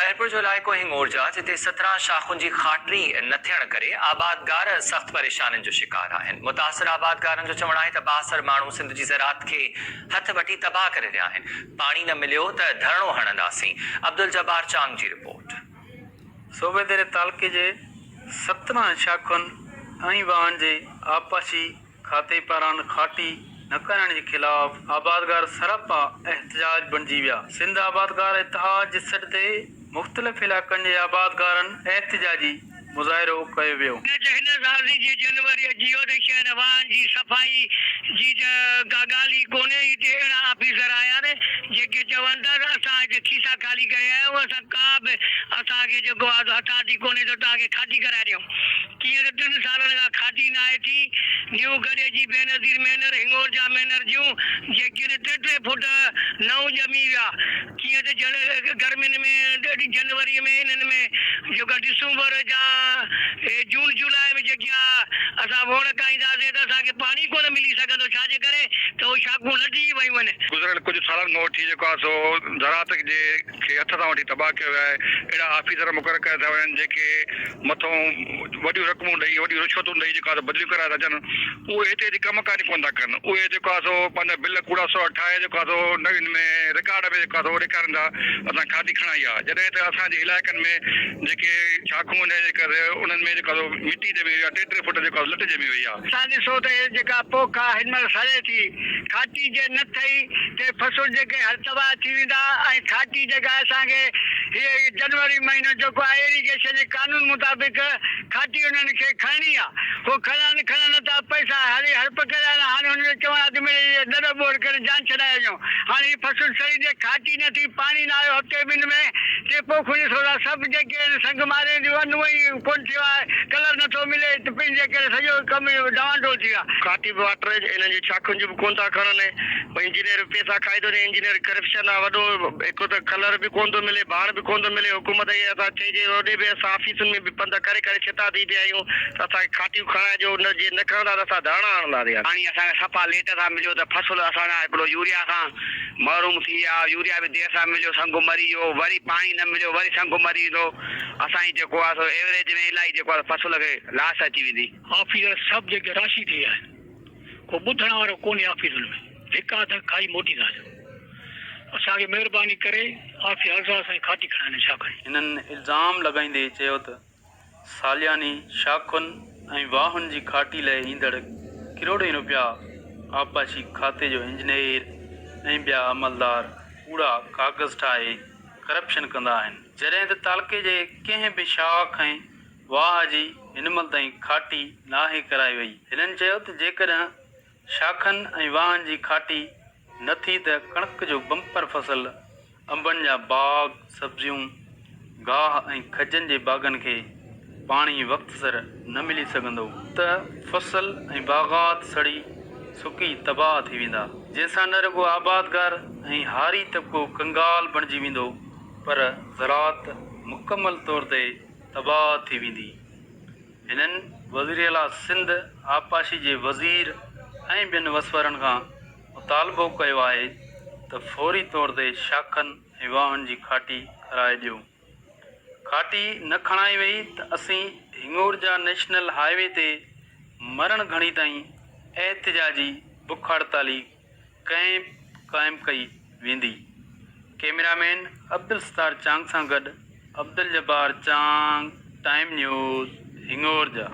خيرپور جو علائقو هڱورجا جتي 17 شاخن جي کاٽي نه ٿيڻ ڪري آبادگار سخت پريشانين جو شڪار آهن. متاثر آبادگارن جو چوڻ آهي ته بااثر ماڻهو سنڌ جي زراعت کي هٿ وٺي تباهه ڪري رهيا آهن، پاڻي نه مليو ته ڌرڻو هڻنداسين. عبدالجبار چانگ جي رپورٽ. صوبيديري تعلقي جي 17 شاخن ۽ واهن جي آبپاشي کاتي پاران کاٽي نه ڪرائڻ جي خلاف آبادگار سراپا احتجاج بڻجي ويا. سنڌ آبادگار اتحاد جي سڏ تي مختلف علائقن جي آبادگارن احتجاجي مظاهرو ڪيو ويو. هن سال جي جنوري اچي ويو ته شهر واهن جي صفائي جي ته ڪا ڳالهه ئي ڪونهي. هتي اهڙا آفيسر آيا آهن جيڪي چون ٿا ته اسان هتي کيسا خالي ڪري آيا آهيون اسان ڪا به اسان کي جيڪو آهي سو هٿارٽي ڪونهي ته توهان کي کاٽي ڪرائي ڏيون. ڪيئن ته ٽن سالن کان کاٽي ناهي ٿي. نيو گڙي جي بينظير مينر، هڱورجا مينر جون جيڪي ٽي ٽي فوٽ نئون ڄمي ويا. ڪيئن ته جهڙ گرمين ۾ جنوري ۾ انهن ۾ جيڪا ڊسمبر جا جون جولاء ۾ جيڪي اسان ووڻ ڪاهينداسين ته اسان کي پاڻي ڪونه ملي سگهندو ڇا جي ڪري ته اهي شاخون لٽجي ويون آهن. گذريل ڪجهه سالن کان وٺي جيڪو آهي سو زراعت جي کي هٿ سان وٺي تباهه ڪيو ويو آهي. اهڙا آفيسر مقرر ڪيا ٿا وڃن جيڪي مٿئون وڏيون رقمون ڏئي وڏيون رشوتون ڏئي جيڪو آهي سو بدليون ڪرائي ٿا اچن. اهي هتي اچي ڪم ڪار ئي ڪونه ٿا ڪن. اهي جيڪو آهي سو پنهنجا بل ڪوڙا سوڙا ٺاهي جيڪو آهي سو نه ان ۾ رڪارڊ ۾ جيڪو آهي سو ڏيکارين ٿا اسان کاڌي کڻائي آهي. جڏهن ته اسان جي علائقن ۾ جيڪي شاخون آهن جيڪا انهن ۾ جيڪو آهي سو مٽي ڄمي وئي آهي ٽي ٽي فوٽ جيڪو آهي سو لٽ ڄمي وئي آهي. اسان ڏسو ته هي جيڪا پوک آهي هن مهل سڙي ٿي. کاٽي جي نه ٿئي ته فصل جيڪي هر تباهه ٿي ويندا ۽ کاٽي جيڪا اسان کي هي جنوري مهينو جيڪو آهي ايريگيشن جي قانون مطابق کاٽي انهن کي کڻڻي آهي هو کڻن کڻن نه ٿا پئسا هري هڙپ ڪري آيا هاڻي هن جو چوڻ آهي ته مڙئي ڏڏ ٻوڙ ڪري جان ڇڏائي وڃو هاڻي هي فصل سڙي جي کاٽي نه ٿي پاڻي نه آيو هفتي ٻن ۾ ته پوکون ڏسو ٿا سڀ جيڪي آهن سنگ مارين ٿيون انو ئي ڪونه ٿيو آهي ڪلر نه ٿو ملي ته پن جي ڪري سڄو ڪم ڊوانڊول ٿي ويو آهي. کاٽي به واٽر انهن جي شاخن جون به ڪونه ٿا کڻن پوء انجنيئر به پيسا کائي ٿو وڃي انجنيئر ڪرپشن آ وڏو هڪ ته ڪلر به ڪونه ٿو ملي ڀاڻ به ڪونه ٿو ملي حڪومت کي اسان چئي چئي هوڏي به اسان آفيسن ۾ به پنڌ ڪري ڪري ڇتا ٿي پيا آهيون ته اسان کي کاٽيون کڻائجو نه جي نه کڻندا ته اسان ڌرڻا هڻنداسين. پاڻي اسان کي صفا ليٽ سان مليو ته فصل اسان جا هڪڙو يوريا کان محروم ٿي ويا يوريا به دير سان مليو سنگ مري ويو وري پاڻي نه مليو وري سنگ مري ويندو اسان جي جيڪو آهي سو ايوريج ۾ الائي جيڪو آهي فصل کي لاس اچي ويندي. آفيسر سڀ جيڪي راشي ٿي ويا آهن ڪو ٻڌڻ وارو ڪونهي آفيسن ۾ ڌڪا ڌڪ کائي موٽي ٿا اچون اسان کي مهرباني ڪري آفيسر اسان جي کاٽي کڻائين ڇا کڻي. هنن الزام لڳائيندي چيو ته سالياني شاخن ۽ واهن جي کاٽي لئه ايندڙ ڪروڙين روپيا آبپاشي کاتي جو انجنيئر ۽ ٻيا عملدار ڪوڙا ڪاغذ ٺاهي ڪرپشن ڪندا آهن جڏهن ته تعلقي جي ڪنهن به شاخ ۽ واهه جي هن مهل تائين کاٽي ناهي ڪرائي وئي هنن چيو ته جيڪڏهن شاخن ۽ واهن جي کاٽي نه ٿي ته ڪڻڪ جو بمپر فصل، انبن جا باغ، سبزيون، گاهه ۽ کجين جي باغن کي پاڻي وقت سر نه ملي سگهندو ته فصل ۽ باغات سڙي سڪي تباهه ٿي ويندا، جنهن سان نه رڳو آبادگار ۽ هاري طبقو ڪنگال بڻجي ويندو پر زراعت مڪمل طور تي تباهه ٿي ويندي. هنن وزيراعليٰ سنڌ، آبپاشي جي وزير ۽ ٻين وس وارن کان مطالبو ڪيو آهي ته فوري طور تي شاخن ۽ واهن جي کاٽي ڪرائي ڏيو. کاٽي نه کڻائي وئي ته اسين هڱورجا نيشنل هاء وي تي مرڻ گهڻي تائين احتجاجي بک هڙتالي ڪئمپ قائم ڪئي ويندي. ڪئميرا مين عبدالستار چانگ سان گڏ عبدالجبار چانگ، ٽائيم نيوز، هڱورجا.